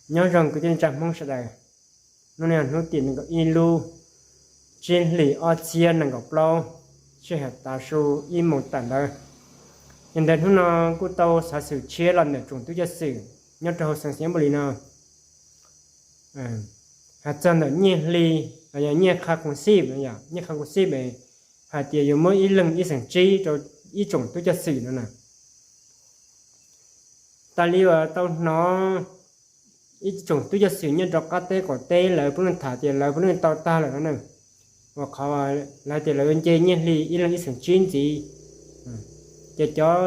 Nyob zoo kwv tij neej tsa Hmoob sawv daws, hnub no hnub tim nees nkaum ib lub tsib hlis ob txhiab nees nkaum plaub, sij hawm tav su ib moos tawm ntawd. Yog ntawd hnub no kuj tau xov xwm tshiab los ntawm tsoom tub ceev xwm nyob rau hauv xeev Xeev Npus Lis no, hais txog ntawm Nyiaj Hli, Nyiaj Qha Khoos Xib, Nyiaj Qha Khoos Xib hais tias yuav muab ib leeg ib xees tsib rau ib tsoom tub ceev xwm no na. Tas li uas tau hnov ib tsoom tub ceev xwm nyob rau qab teb qaum teb lawv puav leej tham tias lawv puav leej tau tag lawm no na. Uas qhov lawv tias lawv nce Nyiaj Hli ib leeg ib xees tsib ntxiv, ces cov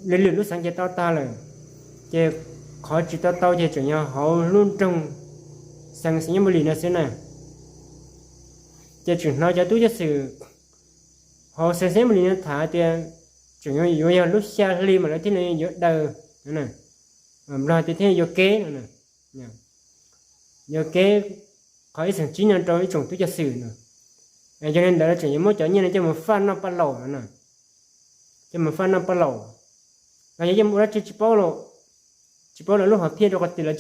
lwm lwm lub xeev ces tau tag lawm, ces qhov tsis tau tau ces tseem yog hauv lub nroog xeev Xeev Npus Lis no xwb na. Ces tseem hnov cov tub ceev xwm hauv xeev Xeev Npus Lis no tham tias tseem yuav yog lub xya hli mas lawv thiaj li yuav daws, Nplog tias thiaj yuav keb no, yuav keb qhov ib xees tsib no rau ib tsoom tub ceev xwm no. Yog li ntawd lawv tseem yuav muab cov nyiaj no coj mus faj noj paj laum no, coj mus faj noj paj laum. Los yog coj mus ua dab tsi tsis paub los, tsis paub lawv lub hom phiaj rau qhov twg, lawv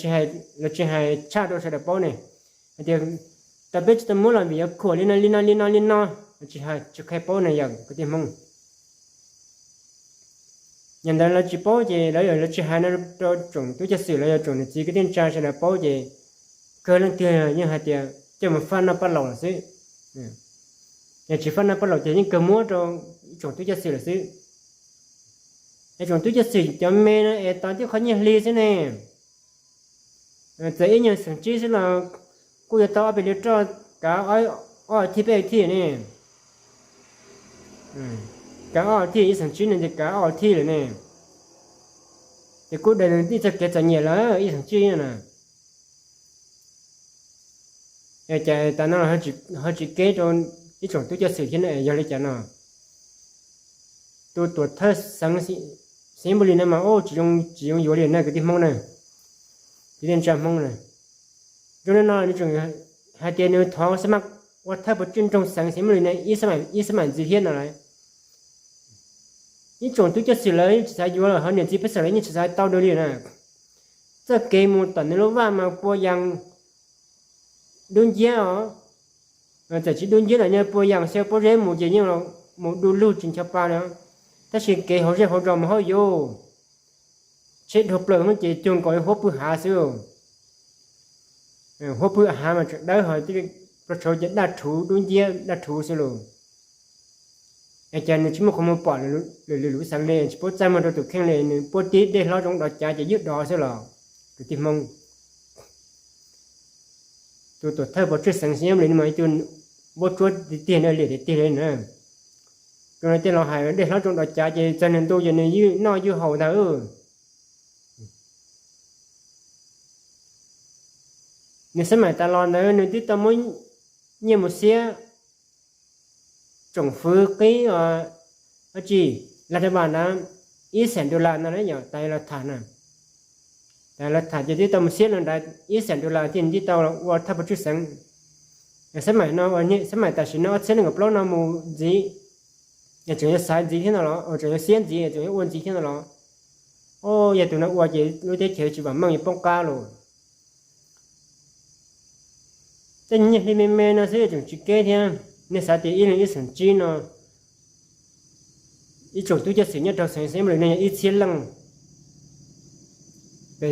tsis hais tshaj rau sawv daws paub ne. Hais tias tau peb tsis tau muab los vim yuav khuam li no li no li no li no, tsis hais tsis qhia paub na yom kwv tij Hmoob. Yog ntawd lawv tsis paub ces lawv, lawv tsis hais no rau tsoom tub ceev xwm los yog tsoom niam txiv kwv tij neej tsa sawv daws paub ces kawg leej twg yeej hais tias coj mus faj noj paj laum lawm xwb. Yog tsis faj noj paj laum ces yeej kawg muab rau tsoom tub ceev xwm lawm xwb. Es tsoom tub ceev xwm cov me no es tos tib qho Nyiaj Hli xwb ne. Txawm ib nyuag xees tsib xwb los kuj yuav tau ob peb li roj kav ob thij peb thij ne. Kav ob thij, ib xees tsib no ces kav ob thij lawm ne. Ces kuj daws ib txoj kev txom nyem lawm ib xees tsib no na. Cas tas no ho tsis keb rau ib tsoom tub ceev xwm thiab no, yog li cas no? Tus tuam thawj xeev Xeev Npus Lis no mas tsis, tsis zoo yuav li na kwv tij Hmoob na, kwv tij neej tsa Hmoob na. Zoo li no nws tseem hais tias nws thov xab maj ua thawj pov tswj nroog xeev Xeev Npus Lis no ib xab maim ntxiv thiab no lawm. Ib tsoom tub ceev xwm lawv yeej tsis xav yuav lawm, ho niam txiv pej xeem lawv yeej tsis xav tau dua li na. Txoj kev mus tom nws lub vaj mas pua yas dub nciab os. Txawm tsis dub nciab los nyob pua yas xyaw pob zeb mus ces yeej mus du lug tsis ncho pa li. Tab sis kev hauv zej hauv zos mas hauj yuv, tsheb dhau plaws ces cuag nkaus li huab pw hav xwb. Huab pw hav mas tseem dawb, ho rau tshauv ces daj rhuv dub nciab daj rhuv xwb lauj. Es cas nws tsis muaj qhov muag pom lwm lwm lub xeev li, tsis paub txaj muag rau tus kheej li, nws puab tib dej hlob zoov dov cav ces ywj dov xwb los kwv tij Hmoob. Tus tuam thawj pov tswj xeev Xeev Npus Lis no mas ib tug npuab tsuab tiag tiag na, liam tiag tiag li na. Tus no tej laus hais dej hlob zoov dov cav ces txog nws ntu ces nws ywj noj ywj haus ntag. Nws xab maim tas los ntawd nws twb tau muab nyiaj mus xiab tsoom fwv qib, dab tsi, las thas vas na, ib xees dollar no na yom, tas los tham na. Tas los tham ces twb tau mus xiab no nrad ib xees dollar thiaj li tau los ua thawj pov tswj xeev. Xab maim no, xab maim tam sim no ob txhiab nees nkaum plaub no mus ntxiv, tseem yuav xaiv ntxiv thiab no los tseem yuav xiab ntxiv, tseem yuav ua ntxiv thiab no los, o, yog tus no ua ces lub teb chaws tsis vam meej yuav poob qab lauj. Tej nyiaj hli me me no xwb tseem tsis keb thiab. Nej xav tias ib leeg ib xees tsib no, ib tsoom tub ceev xwm nyob rau xeev Xeev Npus Lis no yog ib txhiab leej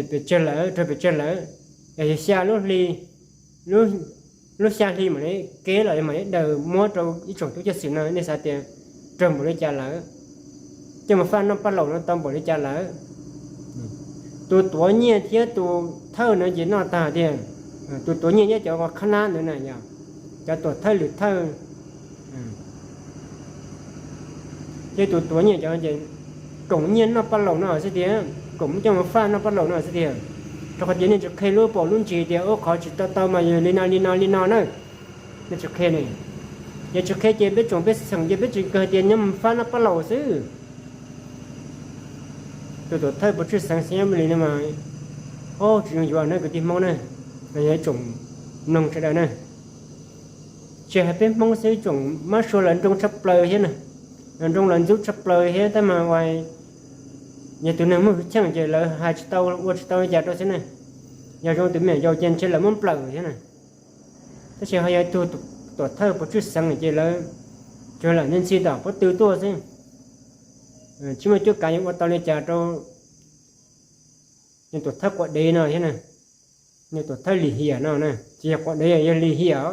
pes tsawg lawm, raug pes tsawg lawm. Yog xya lub hli, lub xya hli mam li keb los mam li daws muab rau ib tsoom tub ceev xwm no, nej xav tias raug npaum li cas lawm? Coj mus faj noj paj laum no tau npaum li cas lawm? Tus tuav nyiaj thiab tus thawj no ces noj tag tiag. Tus tuav nyiaj thiab cov qhab nab ntawd na yog cov tuam thawj lwm thawj, thiab tus tuav nyiaj cov ces koom nyiaj noj paj laum no xwb tiag, koom coj mus faj noj paj laum no xwb tiag. Rau qhov tias nej tsis qhia lub paum lub ntsis tias ub qhov tsis tau tau mas yog li no li no li no na. Nej tsis qhia ne, yog tsis qhia ces peb tsoom pej xeem ces peb tsis kawg tias nyob mus faj noj paj laum xwb. Tus tuam thawj pov tswj xeev Xeev Npus Lis no mas, o, tsis zoo yuav na kwv tij Hmoob na, yog ib tsoom mloog sawv daws na. Tsis hais peb Hmoob xwb, tsoom mab sua lawv nroo tshaj plaws thiab na, lawv nroo lawv ntxub tshaj plaws thiab tab mas uas yog tus neeg muaj hwj chim ces lawv hais tsis tau ua tsis tau li cas rau xwb na. Yog zoo tus me nyuam yaus ces ntshe lawv muab nplawm thiab na. Tab sis ho yog tug tuam thawj pov tswj xeev ces lawv tsuas lam ntxhi ntxhi tom pob tw tuaj xwb, tsis muaj cuab kav yuav ua tau li cas rau nws tuam thawj quav dev no thiab na, nws tuam thawj lim hiam no na, tsis yog quav dev, yog lim hiam.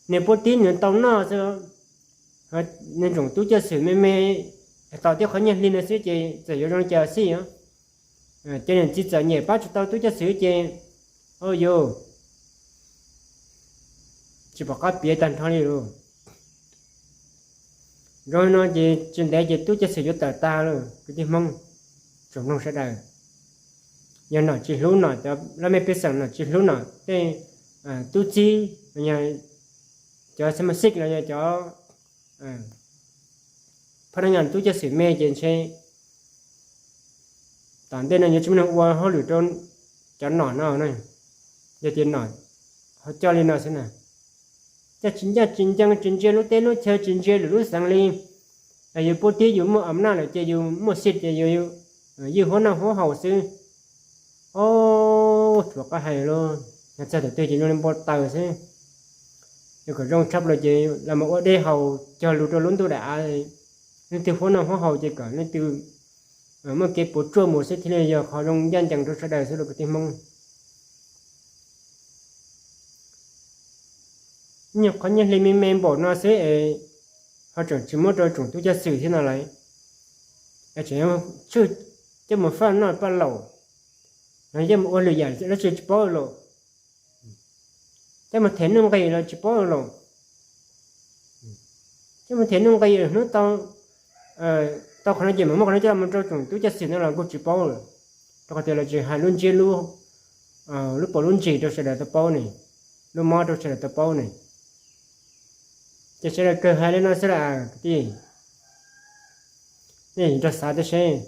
Nws puab tib nws tau noj xwb, nws tsoom tub coj xwm me me tos tib qhov nyiaj hli no xwb ces txawm yuav zoo li cas xij os. Ces niam txiv txawm nyem pab tsis tau tub coj xwm ces, au yus, tsis pom qab piav tag nrho li lauj. Zoo li no ces tsis ntev ces tub coj xwm yuav tawm tag lawm kwv tij Hmoob tsoom mloog sawv daws. Yog nom tsis hlub, nom cov laj mej pej xeem nom tsis hlub, nom tej tub txib, cov xab mas xij los yog cov phab nab nyas tub coj xwm me ces ntshe tom ntej no yuav tsis muaj neeg ua hauj lwm rau cov nom no na. Yog tias nom ho coj li no xwb na, coj tsis ncaj tsis ncees, tsis ntsia lub teb lub chaw, tsis ntsia lwm lub xeev li, yus puab tib yus muaj am naj lawm ces yus muaj xij ces yus ywj huab noj huab haus xwb. Au, tsuav qab hais lauj, yog txog thaum twg ces zoo li npau taws xwb. Yog kom zoo tshaj plaws ces los mus ua dej haus cog lus rau lub ntuj daim av, leej twg huab noj huab haus ces kom leej twg muaj kev puas tsuaj mus xwb thiaj li yog qhov zoo ncaj ncees rau sawv daws xwb lauj kwv tij Hmoob. Nyuag qhov nyiaj hli me me npaum no xwb es ho tseem tsis muab rau tsoom tub coj xwm thiab no lawm, es tseem tswj coj mus faj noj faj laum, los coj mus ua lwm yam dab tsi tsis paub lauj, coj mus them nuj nqis los tsis paub lauj, coj mus them nuj nqis hnub tau, tau qhov no ces mam muab qhov no coj los rau tsoom tub coj xwm no los kuj tsis paub lawm, rau qhov tias lawv tsis hais lub ntsiab lub, lub paus lub ntsis rau sawv daws tau paub ne, lub mob rau sawv daws tau paub ne. Ces sawv daws kawg hais li no xwb las kwv tij, nej nrog xav tib seb.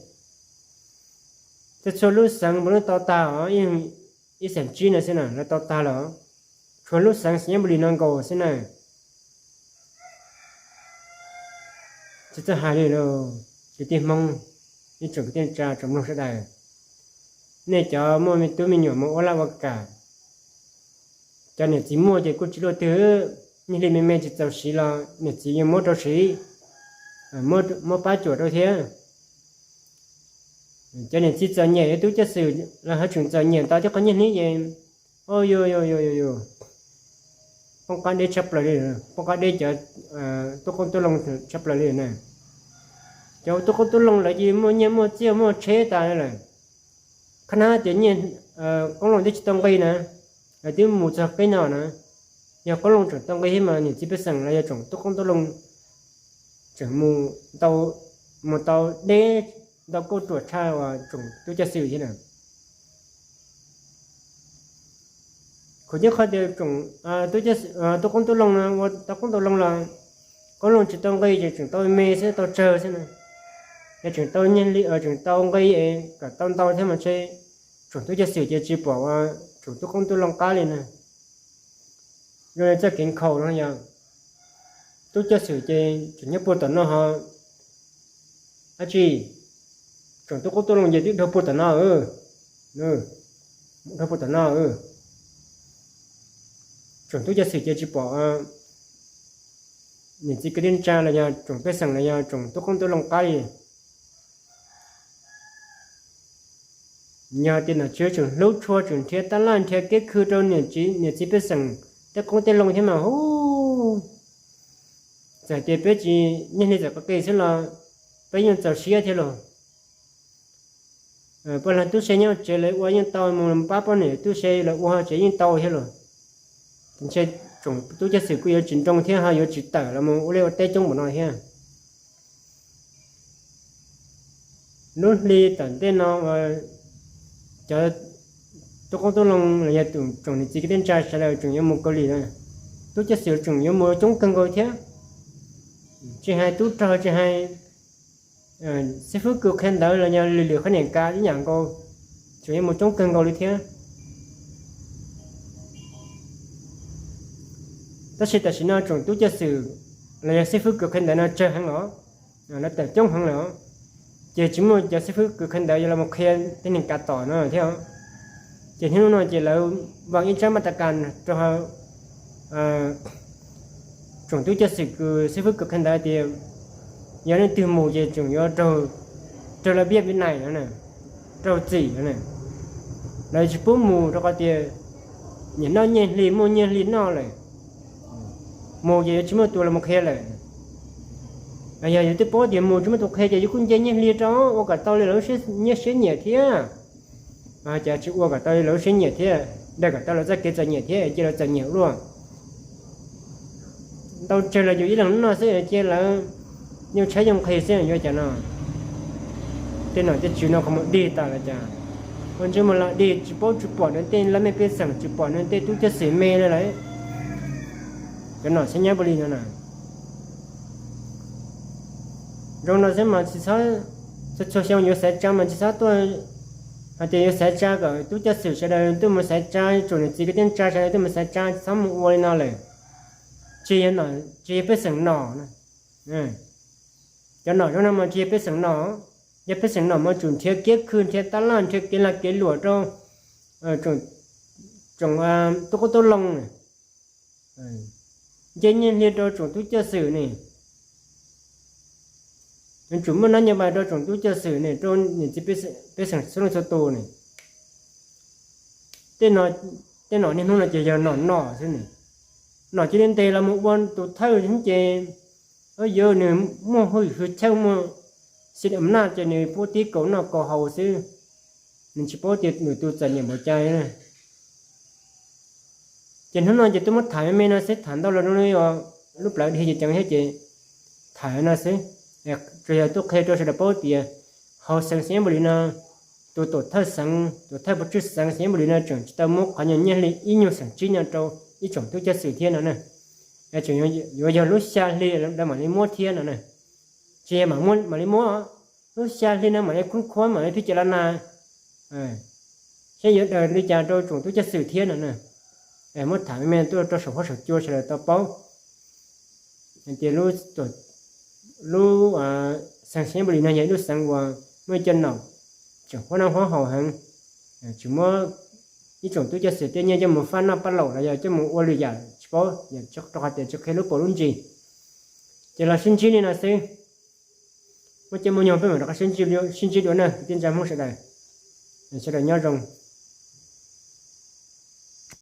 Tej txhua lub xeev npaum li tau tag os, ib xeem tsib no xwb na lawv tau tag lawm, tshuav lub xeev Xais Nyab Npu Lis no nkaus xwb na. Tsis txawj hais li lauj kwv tij Hmoob, ib tsoom kwv tij tsoom mloog sawv daws, nej cov muaj me tub me nyuam mus ua laj ua kam, cov niam txiv muaj ces kuj tsis luaj twg, nyiaj hli me me tsis txaus siv los niam txiv yuav muab rau siv, muab pab cuam rau thiab. Cov niam txiv txom nyem yuav tub coj xwm los ho tseem txom nyem tau tib qho nyiaj hli ces, au yus, poob qab deb tshaj plaws li, poob qab deb cov tub qoob tub loo tshaj plaws li na. Cov tub qoob tub loo lawv ces muaj nyiaj muaj txiaj muaj tsheb tas lawm, qhab nab tias nyiaj, qoob loo twb tsis tau nqi na, lawv twb mus txog qib no na. Yog qoob loo tseem tau nqi thiab mas niam txiv pej xeem los yog tsoom tub qoob tub loo tseem mus, mus tau deb, ntau kauj ruam tshaj uas tsoom tub coj xwm thiab na. Khuv tib qho tias tsoom tub qoob tub loo ua tau qoob tau loo los qoob loo tsis tau nqi ces tseem tau me xwb, tau tsawg xwb na. Yog tseem tau nyiaj hli, tseem tau nqi es kom tau ntau thiab mas ntshe tsoom tub coj xwm ces tsis pom ua tsoom tub qoob tub loo qab li na. Zoo li txoj kev nkhaus no yog tub coj xwm ces tseem nyob puag tom no ho, dab tsi, tsoom tub qoob tub loo ces twb dhau puag tom no, dhau puag tom no. Tsoom tub coj xwm ces tsis pom niam txiv kwv tij neej tsa los yog tsoom pej xeem los yog tsoom tub qoob tub loo qab li. Yog tias nom tswv tseem hlub tshua tseem nrhiav tab laj nrhiav kev khw rau niam txiv pej xeem tej qoob tej loo thiab mas hu, txawm tias peb tsis nyiaj hli txawm qis qis xwb los peb yeej txaus siab thiab los. Pab lag tub se nyob tsev lawv ua yeej tau, mus pab poj niam tub se lawv ua tsev yeej tau thiab los. Ntshe tsoom tub coj xwm kuj yuav tsis nroo thiab ho yuav tsis tawm los mus ua liaj ua teb coob npaum no thiab. Lub hli tom ntej no cov tub qoob tub loo los yog tus tsoom niam txiv kwv tij neej tsa sawv daws tseem yuav mus Kaus Lim na, tub coj xwm tseem yuav mus coob kawg nkaus thiab. Tsis hais tub rog tsis hais xib fwb kws qhia ntawv los yog lwm lwm qhov niam kav ib yam nkaus, tseem yuav mus coob kawg nkaus li thiab. Tab sis tam sim no tsoom tub coj xwm los yog xib fwb kws qhia ntawv no tsawg heev los, lawv tawm coob heev lawm, ces tsis muaj cov xib fwb kws qhia ntawv yuav los qhia tej niag kav tom no thiab. Ces hnub no ces lawv vau ib tsab maj tas kas rau tsoom tub ceev xwm kws xib fwb kws qhia ntawd tias yog leej twg mus ces tseem yuav raug lawv piaj pib nais no, raug txim no. Lawv tsis pub mus rau qhov tias nyiam noj nyiaj hli, muaj nyiaj hli noj lawm, mus ces yuav tsis muaj tus los mus qhia lawm. Yog yus twb paub tias mus tsis muaj tus qhia ces yus kuj nce nyiaj hli rau ua kom tau li lawv nyiaj siab nyiam thiab. Ces tsis ua kom tau li lawv siab nyiam thiab, dag kom tau lawv txoj kev txom nyem thiab, cia lawv txom nyem luaj. Ntau tsawg los yus ib leeg noj xwb, cia lawv yoo tshaib yoo nqhis xwb, yuav cas no. Tej nom tej tswv no qhov muag dig tas los cas, ua ntsej muag lam dig, tsis paub tsis pom nws tej laj mej pej xeem, tsis pom nws tej tub ceev xwm me li lawm. Cov nom xeeb nyab npaum li no na, zoo no xwb mas tsis txhob, txhua txhua xyoo yuav xaiv tsa mas tsis txhob tuaj hais tias yuav xaiv tsa kom tub ceev xwm sawv daws tuaj mus xaiv tsa, tsoom niam txiv kwv tij neej tsa sawv daws tuaj mus xaiv tsa, tsis txhob mus ua li no lawm. Tsis yog, tsis yog pej xeem nom. Cov nom zoo no mas tsis yog pej xeem nom. Yog pej xeem nom mas tsum nrhiav kiab khw, nrhiav tab laj, nrhiav kev lag kev luam rau tsoom tub qub tub loo, nce nyiaj hli rau tsoom tub ceev xwm ne, tsum muaj nab nyob rau tsoom tub ceev xwm ne, rau niam txiv pej xeem txhua leej txhua tus ne. Tej nom niaj hnub no ces yog nom nom xwb ne. Nom cia li ntes los mus ua tus thawj ces, yuav nws muaj hwj hwj chawj, muaj xi am naj ces nws pub tib kaus noj kaus haus xwb, nws tsis paub tias nws tus txom nyem npaum cas. Ces hnub no ces twb muab tham me me no xwb, tham ntau los zoo li lub plawv dhia ces ceev thiab ces tham no xwb. Tsuas yog tuaj qhia rau sawv daws paub tias hauv xeev Xeev Yeeb npaum li no, tus tuam thawj xeev, tuam thawj pov tswj xeev Xeev Yeeb npaum li no tseem tsis tau muab qhov nyuag nyiaj hli ib nyuag xeem tsib no rau ib tsoom tub ceev xwm thiab no na. Tseem yuav yog lub xya hli lawv mam li muab thiab no na. Tsis yog mam li muab, lub xya hli no mam li khoob khuab mam li phij caj las nas, saib yuav daws li cas rau tsoom tub ceev xwm thiab no na. Muab tham me me tuaj rau saum huab saum cua sawv daws tau paub hais tias lub xeev Xeev Yeeb npaum li no yog ib lub xeev uas muaj ib co nom tseem huab noj huab haus heev, tseem muab ib tsoom tub ceev xwm tej nyiaj coj mus faj noj faj laum los yog coj mus ua lwm yam tsis paub, rau qhov tias tsis qhia lub paus lub ntsis. Ces los sib ntsib li no xwb. Muaj caij muaj nyoog peb mam rov qab sib ntsib dua na kwv tij neej tsa Hmoob sawv daws. Sawv daws nyob zoo.